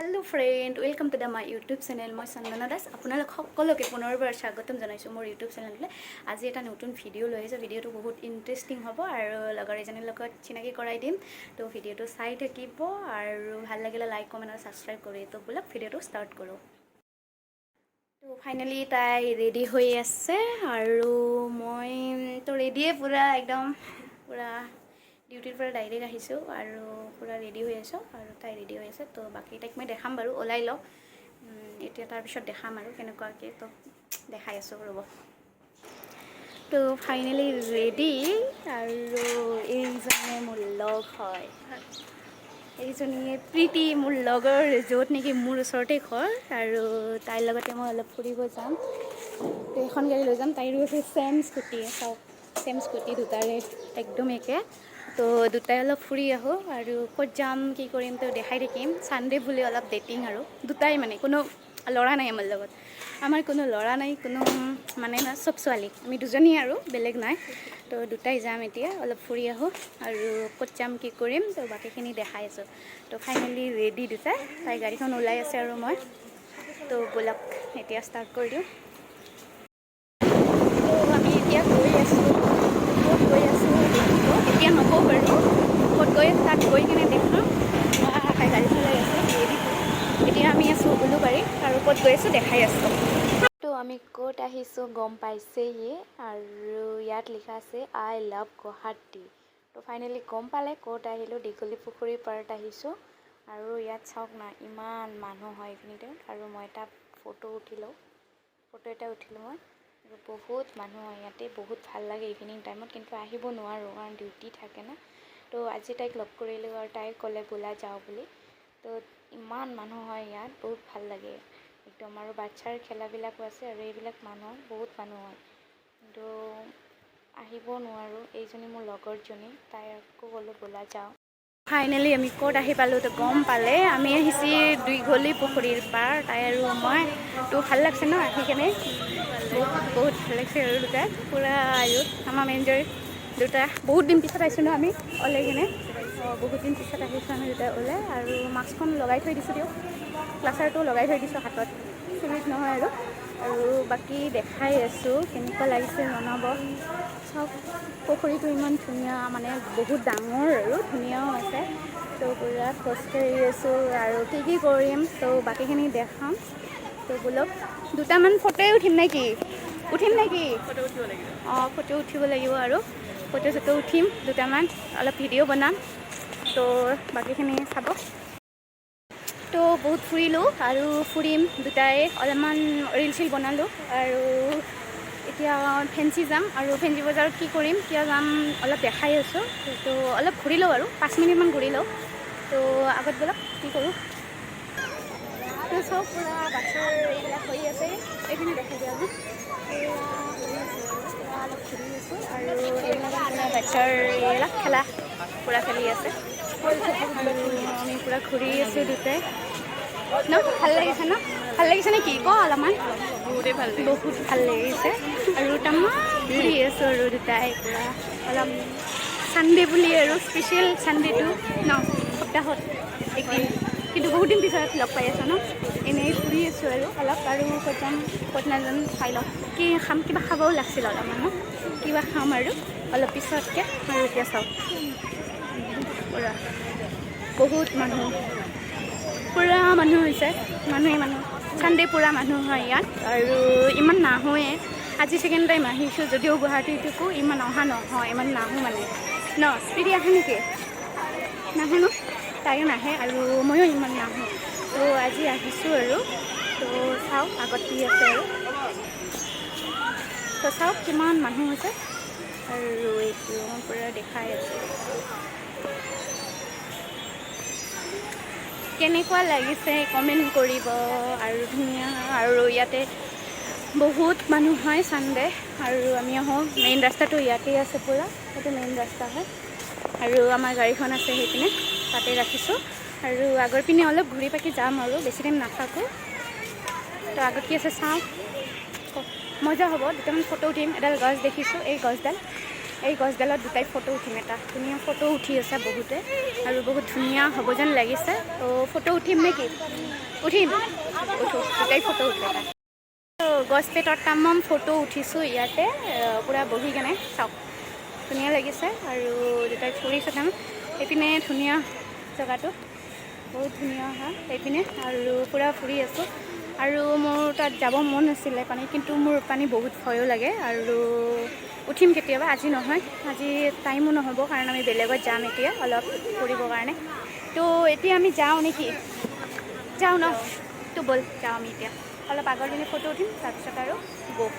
Hello friend, welcome to the my YouTube channel. মই চন্দনা দাস, আপোনালোক সকলোকে পুনৰবাৰ স্বাগতম জনাইছোঁ মোৰ ইউটিউব চেনেলটোলৈ। আজি এটা নতুন ভিডিঅ' লৈ আহিছোঁ। ভিডিঅ'টো বহুত ইণ্টাৰেষ্টিং হ'ব আৰু লগৰ এজনীৰ লগত চিনাকি কৰাই দিম। তো ভিডিঅ'টো চাই থাকিব আৰু ভাল লাগিলে লাইক, কমেণ্ট আৰু ছাবস্ক্ৰাইব কৰি। তো বোলক, ভিডিঅ'টো ষ্টাৰ্ট কৰোঁ। তো ফাইনেলি তাই ৰেডি হৈ আছে আৰু মই তো ৰেডিয়ে পূৰা, একদম পূৰা। ডিউটিৰ পৰা ডাইৰেক্ট আহিছোঁ আৰু পূৰা ৰেডি হৈ আছোঁ আৰু তাই ৰেডি হৈ আছে। তো বাকী তাইক মই দেখাম বাৰু, ওলাই লওক এতিয়া, তাৰপিছত দেখাম আৰু কেনেকুৱাকৈ। তো দেখাই আছোঁ, ৰ'ব। তো ফাইনেলি ৰেডি আৰু এইজনীয়ে মোৰ লগ হয়। এইজনীয়ে প্ৰীতি, মোৰ লগৰ, য'ত নেকি মোৰ ওচৰতে ঘৰ আৰু তাইৰ লগতে মই অলপ ফুৰিব যাম। তো এখন গাড়ী লৈ যাম। তাইৰো আছে ছেম স্কুটি, চাওক, ছেম স্কুটি দুটাৰে একদম একে। তো দুটাই অলপ ফুৰি আহোঁ আৰু ক'ত যাম, কি কৰিম, তো দেখাই থাকিম। ছানডে বুলি অলপ ডেটিং আৰু দুটাই, মানে কোনো ল'ৰা নাই আমাৰ লগত। আমাৰ কোনো ল'ৰা নাই, কোনো মানে না, চব ছোৱালী, আমি দুজনী আৰু বেলেগ নাই। তো দুটাই যাম এতিয়া, অলপ ফুৰি আহোঁ আৰু ক'ত যাম, কি কৰিম, তো বাকীখিনি দেখাই আছোঁ। তো ফাইনেলি ৰেডি দুটাই, তাই গাড়ীখন ওলাই আছে আৰু মই। তো ব'লক, এতিয়া ষ্টাৰ্ট কৰি দিওঁ। তো আমি এতিয়া গৈ আছোঁ। ক'ত গৈ আছোঁ দেখিব, এতিয়া নকওঁ বাৰু ক'ত গৈ আছোঁ, তাত গৈ কিনে দেখাম। তাই গাড়ী চলাই আছে, ৰেডি। এতিয়া আমি আছোঁ উলুবাৰীত আৰু ক'ত গৈ আছোঁ দেখাই আছোঁ। তো আমি ক'ত আহিছোঁ গম পাইছেহি আৰু ইয়াত লিখা আছে "I love Guwahati"। তো ফাইনেলি গম পালে ক'ত আহিলোঁ। দীঘলী পুখুৰীৰ পাৰত আহিছোঁ আৰু ইয়াত চাওক না, ইমান মানুহ হয় এইখিনি টাইমত। আৰু মই এটা ফটো উঠিলোঁ, ফটো এটা উঠিলোঁ মই। আৰু বহুত মানুহ হয় ইয়াতে, বহুত ভাল লাগে ইভিনিং টাইমত, কিন্তু আহিব নোৱাৰোঁ কাৰণ ডিউটি থাকে না। তো আজি তাইক লগ কৰিলোঁ আৰু তাই ক'লে ব'লা যাওঁ বুলি। তো ইমান মানুহ হয় ইয়াত, বহুত ভাল লাগে একদম। আৰু বাচ্ছাৰ খেলাবিলাকো আছে আৰু এইবিলাক মানুহ, বহুত মানুহ হয়, কিন্তু আহিব নোৱাৰোঁ। এইজনী মোৰ লগৰজনী, তাই আকৌ ক'লোঁ ব'লা যাওঁ। ফাইনেলি আমি ক'ত আহি পালোঁ, তো গম পালে। আমি আহিছোঁ দীঘলী পুখুৰীৰ পাৰ, তাই আৰু মই। তো ভাল লাগছে ন আহি কেনে? বহুত বহুত ভাল লাগছে আৰু দুটা পূৰা আৰু তামাম এনজয় দুটা। বহুত দিন পিছত আহিছোঁ ন আমি ওলাই কেনে? অঁ, বহুত দিন পিছত আহিছোঁ আমি দুটা ওলাই। আৰু মাস্কখন লগাই থৈ দিছোঁ দিয়ক, ক্লাছাৰটো লগাই থৈ দিছোঁ হাতত, চুলিত নহয় আৰু। আৰু বাকী দেখাই আছোঁ, কেনেকুৱা লাগিছে জনাব। চাওক, পুখুৰীটো ইমান ধুনীয়া, মানে বহুত ডাঙৰ আৰু ধুনীয়াও আছে। তো পূৰা খোজকাঢ়ি আছোঁ আৰু কি কি কৰিম, তো বাকীখিনি দেখাম। তো বোলক, দুটামান ফটোৱে উঠিম নে কি? উঠিম নে কি? অঁ, ফটো উঠিব লাগিব আৰু ফটো চটো উঠিম দুটামান, অলপ ভিডিঅ' বনাম। তো বাকীখিনি চাব। তো বহুত ফুৰিলোঁ আৰু ফুৰিম দুটাই, অলপমান ৰিল চিল বনালোঁ আৰু এতিয়া ফেঞ্চি যাম। আৰু ফেঞ্চি বজাৰত কি কৰিম, কিয় যাম, অলপ দেখাই আছোঁ। তো অলপ ঘূৰি লওঁ আৰু 5 মিনিটমান ঘূৰি লওঁ। তো আগত ব'লক, কি কৰোঁ। তো চব পূৰা বাচ্ছাৰ এইবিলাক হৈ আছে। এইপিনে দেখাই দিয়া ন, পূৰা অলপ ঘূৰি আছোঁ আৰু এইবিলাক পূৰা বাচ্ছাৰ এইবিলাক খেলা পূৰা খেলি আছে আৰু আমি পূৰা ঘূৰি আছোঁ দুটাই ন। ভাল লাগিছে ন? ভাল লাগিছে নে কি ক অলপমান? বহুতেই ভাল লাগিছে। বহুত ভাল লাগিছে আৰু তামাম ঘূৰি আছোঁ আৰু দুটাই পূৰা অলপ ছানডে বুলি আৰু স্পেচিয়েল ছানডেটো ন, সপ্তাহত একদিন। কিন্তু বহুত দিন পিছত লগ পাই আছোঁ ন। এনেই ফুৰি আছোঁ আৰু অলপ আৰু ক'ত যাম, ক'ত নাযাম চাই লওঁ। কি খাম, কিবা খাবও লাগছিল অলপমান ন? কিবা খাম আৰু অলপ পিছতকৈ। আৰু এতিয়া চাওক, পূৰা বহুত মানুহ, পূৰা মানুহ হৈছে, মানুহেই মানুহ। চানডে পূৰা মানুহ হয় ইয়াত আৰু ইমান নাহোৱে। আজি ছেকেণ্ড টাইম আহিছোঁ যদিও গুৱাহাটীত থাকোঁ, ইমান অহা নহয়, ইমান নাহোঁ মানে ন। প্ৰীতি আহে নেকি? নাহে ন? তাইও নাহে আৰু ময়ো ইমান নাহোঁ। তো আজি আহিছোঁ আৰু। তো চাওক আগত কি আছে আৰু। তো চাওক কিমান মানুহ হৈছে আৰু এইটো মই পূৰা দেখাই আছোঁ। কেনেকুৱা লাগিছে কমেণ্ট কৰিব। আৰু ধুনীয়া আৰু ইয়াতে বহুত মানুহ হয় চানডে আৰু আমি আহোঁ। মেইন ৰাস্তাটো ইয়াতেই আছে পূৰা, সেইটো মেইন ৰাস্তা হয় আৰু আমাৰ গাড়ীখন আছে সেইপিনে, তাতে ৰাখিছোঁ। আৰু আগৰ পিনে অলপ ঘূৰি পাকি যাম আৰু বেছি টাইম নাথাকোঁ। তো আগত কি আছে চাওঁ, মজা হ'ব, দুটামান ফটো উঠিম। এডাল গছ দেখিছোঁ, এই গছডাল। এই গছডালত দুটাই ফটো উঠিম। এটা ধুনীয়া ফটো উঠি আছে বহুতে আৰু বহুত ধুনীয়া হ'ব যেন লাগিছে। তো ফটো উঠিম নেকি? উঠিম, উঠো, দুটাই ফটো উঠো। এটা গছ পেটত তামাম ফটো উঠিছোঁ ইয়াতে পূৰা বহি কেনে, চাওক ধুনীয়া লাগিছে। আৰু দুটাই ফুৰিছোঁ তাম এইপিনে, ধুনীয়া জেগাটো, বহুত ধুনীয়া হয় এইপিনে। আৰু পূৰা ফুৰি আছোঁ। আৰু মোৰ তাত যাব মন আছিলে পানী, কিন্তু মোৰ পানী বহুত ভয়ো লাগে। আৰু উঠিম কেতিয়াবা, আজি নহয়, আজি টাইমো নহ'ব, কাৰণ আমি বেলেগত যাম এতিয়া অলপ ফুৰিবৰ কাৰণে। তো এতিয়া আমি যাওঁ নেকি? যাওঁ ন? তো ব'ল যাওঁ আমি এতিয়া। অলপ আগৰ পিনে ফটো উঠিম, তাৰপিছত আৰু গ'।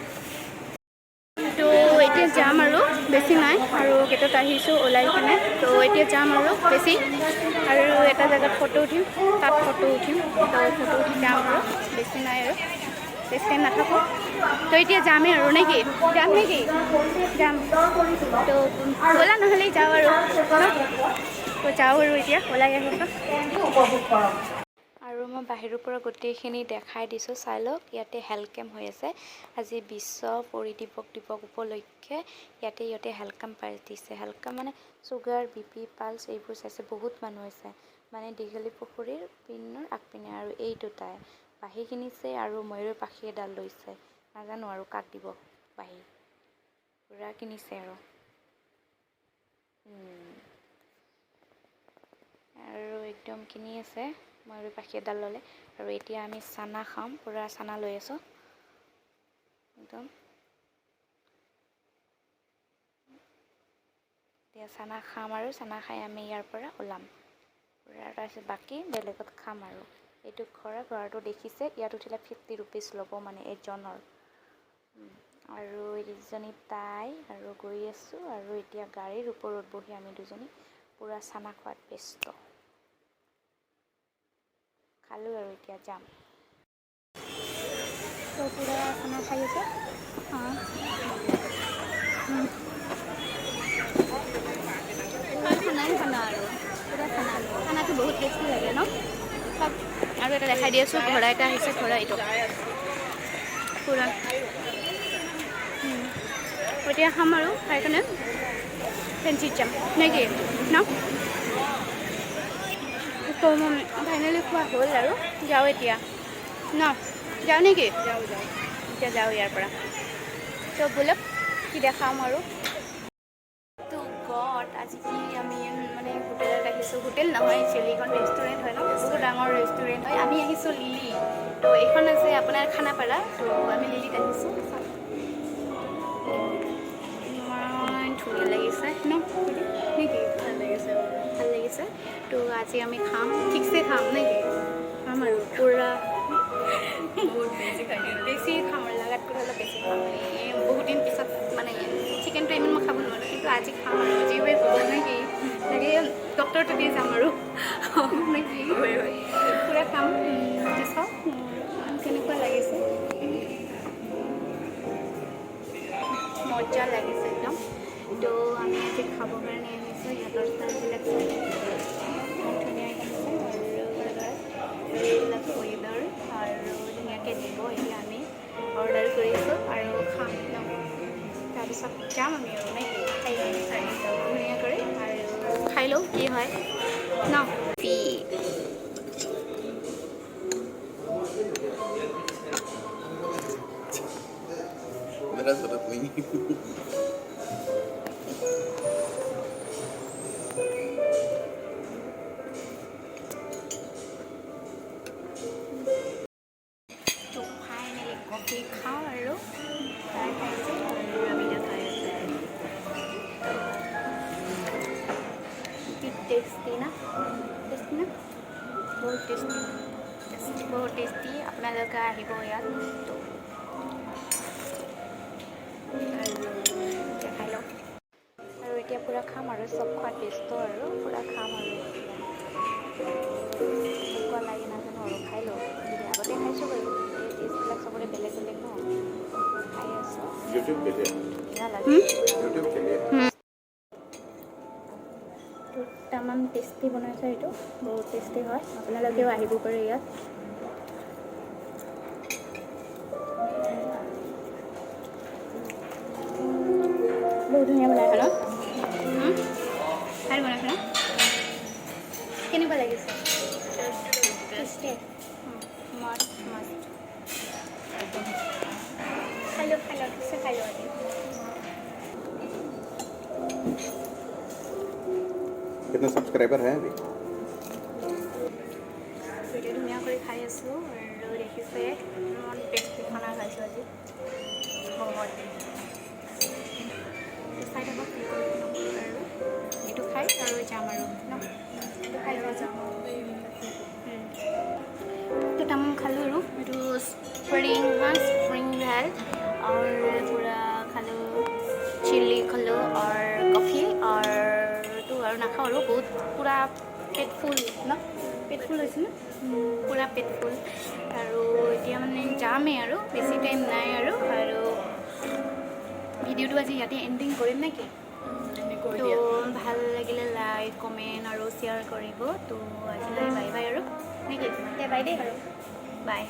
তো এতিয়া যাম আৰু বেছি নাই আৰু, গেটত আহিছোঁ ওলাই কিনে। তো এতিয়া যাম আৰু বেছি, আৰু এটা জেগাত ফটো উঠিম, তাত ফটো উঠিম। তো ফটো উঠি যাম আৰু, বেছি নাই আৰু, বেছি টাইম নাথাকোঁ। তো এতিয়া যামেই আৰু নেকি? যাম নেকি? যাম। তো ব'লা নহ'লে যাওঁ আৰু ন? তো যাওঁ আৰু, এতিয়া ওলাই আহিছোঁ। আৰু মই বাহিৰৰ পৰা গোটেইখিনি দেখাই দিছোঁ, চাই লওক। ইয়াতে হেল্থ কেম্প হৈ আছে আজি। বিশ্ব পৰিৱেশ দিৱস উপলক্ষে ইয়াতে ইহঁতে হেল্থ কেম্প পাতিছে। হেল্থ কেম্প মানে চুগাৰ, বিপি, পালছ এইবোৰ চাইছে। বহুত মানুহ হৈছে মানে দীঘলী পুখুৰীৰ পিনৰ আগপিনে। আৰু এই দুটাই বাঁহী কিনিছে আৰু ময়ূৰ পাখি এডাল লৈছে। নাজানো আৰু কাক দিব বাঁহী। পূৰা কিনিছে আৰু একদম কিনি আছে, ময়ূৰ পাখি এডাল ল'লে। আৰু এতিয়া আমি চানা খাম, পূৰা চানা লৈ আছোঁ একদম। এতিয়া চানা খাম আৰু চানা খাই আমি ইয়াৰ পৰা ওলাম পূৰা। তাৰপিছত বাকী বেলেগত খাম। আৰু এইটো ঘৰ, ঘৰটো দেখিছে, ইয়াত উঠিলে 50 ৰুপিজ ল'ব মানে এজনৰ। আৰু এইজনী তাই আৰু গৈ আছোঁ। আৰু এতিয়া গাড়ীৰ ওপৰত বহি আমি দুজনী পূৰা চানা খোৱাত ব্যস্ত। খালোঁ আৰু এতিয়া যাম। তো পূৰা খানা খাই আছে। অঁ, খানাই খানা আৰু পূৰা খানা। খানাটো বহুত টেষ্টি লাগে ন? চাওক, আৰু এটা দেখাই দি আছোঁ। ঘোঁৰা এটা আহিছে, ঘোঁৰা এইটো পূৰা। এতিয়া খাম আৰু খাই কেনে ফেঞ্চিত যাম নেকি ন? তো ফাইনেলি খোৱা হ'ল আৰু যাওঁ এতিয়া ন? যাওঁ নেকি? যাওঁ যাওঁ। এতিয়া যাওঁ ইয়াৰ পৰা। তো ব'লক, কি দেখাম আৰু। তো গড, আজি কি আমি মানে হোটেলত আহিছোঁ। হোটেল নহয় একচুৱেলি, এইখন ৰেষ্টুৰেণ্ট হয় ন? বহুত ডাঙৰ ৰেষ্টুৰেণ্ট হয়। আমি আহিছোঁ লিলি। তো এইখন আছে আপোনাৰ খানাপাৰা। তো আমি লিলিত আহিছোঁ। ইমান ধুনীয়া লাগিছে ন নেকি? ভাল লাগিছে। ভাল লাগিছে। তো আজি আমি খাম, ঠিকছে খাম নেকি? খাম আৰু পূৰা। বহুত বেছি খাই দিলোঁ। বেছি খাম আৰু, লাগাতকৈ অলপ বেছি খাম। এই বহুত দিন পিছত মানে চিকেনটো ইমান মই খাব নোৱাৰোঁ, কিন্তু আজি খাম আৰু যি হয় হ'ব নেকি? লাগে ডক্টৰ তাতে যাম আৰু নেকি? হয়। পূৰা খাম। চাওক কেনেকুৱা লাগিছে, মজা লাগিছে একদম। তো আমি আজি খাবৰ কাৰণে আহিছোঁ। ইহঁতৰ ষ্টাইলবিলাক চব ইমান ধুনীয়াকৈ আছে আৰু এইবিলাক ৱেদাৰ আৰু ধুনীয়াকৈ দিব। এতিয়া আমি অৰ্ডাৰ কৰিছোঁ আৰু খাম ন? তাৰপিছত যাম আমি আৰু নেকি? খাই ধুনীয়া কৰি আৰু খাই লওঁ, কি হয় ন? ফি मेरा जरूरत नहीं है। তো ফাইনেলি কফি খাওঁ আৰু চাহ খাইছোঁ আৰু আমি এতিয়া খাই আছোঁ। কি টেষ্টি না? টেষ্টি না? বহুত টেষ্টি, বহুত টেষ্টি। আপোনালোকে আহিব ইয়াত। তো আৰু এতিয়া খাই লওঁ। আৰু এতিয়া পূৰা খাম আৰু চব খোৱাত ব্যস্ত আৰু পূৰা খাম। আৰু এতিয়া কেনেকুৱা লাগে নাজানো আৰু খাই লওঁ। আগতে খাইছোঁ বাৰু। এই টেষ্টবিলাক চবৰে বেলেগ বেলেগ ন? খাই আছোঁ। यूट्यूब के लिए। ধুনীয়া লাগে। यूट्यूब के लिए। তো তামাম টেষ্টি বনাইছে এইটো, বহুত টেষ্টি হয়। আপোনালোকেও আহিব পাৰে ইয়াত। বহুত ধুনীয়া বনাইছে ন? ভাল বনাইছে ন? কেনেকুৱা লাগিছে? টেষ্টি, মস্ত মস্ত। খালোঁ খালোঁ, ঠিকছে খালোঁ আজি। कितने सब्सक्राइबर हैं अभी? ভিডিঅ' ধুনীয়া কৰি খাই আছোঁ আৰু দেখিছে, ইমান টেষ্টি খানা খাইছোঁ আজি বহুত। চাই থাকক কি কৰোঁ কি নকৰোঁ। আৰু এইটো খাই আৰু যাম আৰু ন, এইটো খাই আৰু যাম। তো তামাম খালোঁ আৰু এইটো স্প্ৰিং, হা, স্প্ৰিং ভেল আৰু পূৰা খালোঁ, চিলি খালোঁ আৰু কফি আৰু এইটো আৰু নাখাওঁ আৰু। বহুত পূৰা পেট ফুল ন? পেট ফুল হৈছে ন? পূৰা পেট ফুল। আৰু এতিয়া মানে যামেই আৰু, বেছি টাইম নাই আৰু। আৰু ভিডিঅ'টো আজি ইয়াতে এণ্ডিং কৰিম নেকি? তো ভাল লাগিলে লাইক, কমেণ্ট আৰু শ্বেয়াৰ কৰিব। তো আজিলৈ বাই বাই আৰু নেকি? এতিয়া বাই দেই আৰু বাই।